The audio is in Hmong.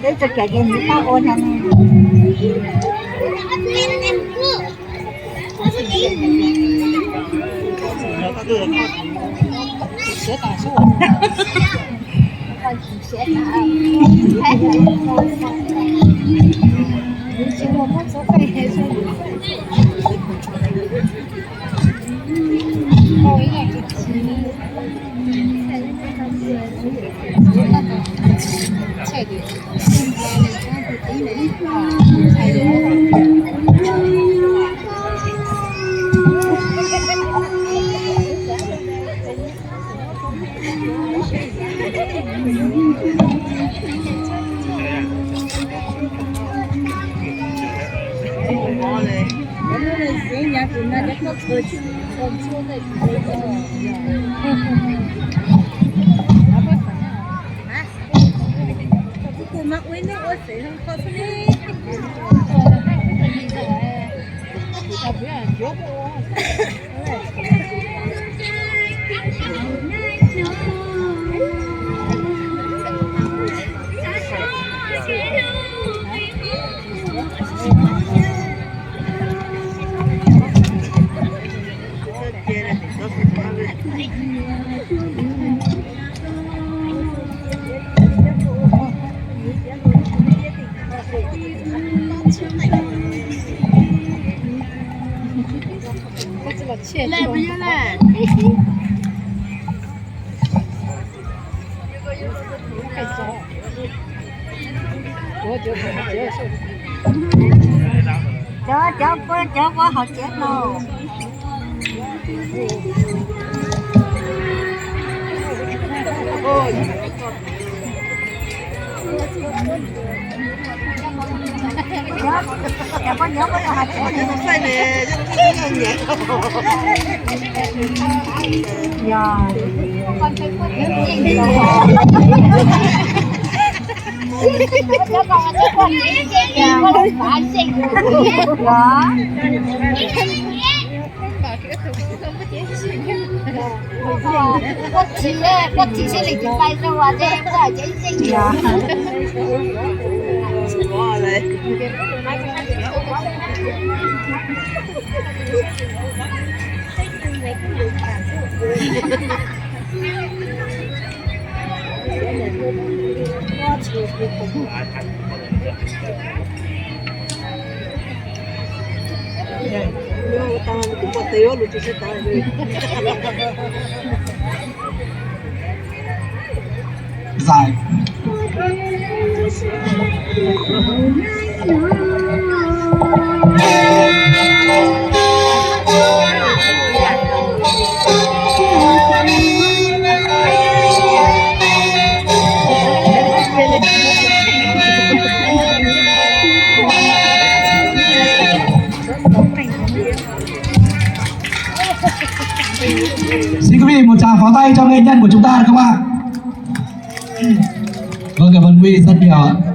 Teb txog kev ces nws pab ua no. Cov, cov, cov ua hauv tsev no. Zais. Xin quý vị một tràng pháo tay cho nghệ nhân của chúng ta được không ạ? Vâng, cảm ơn quý vị rất nhiều ạ.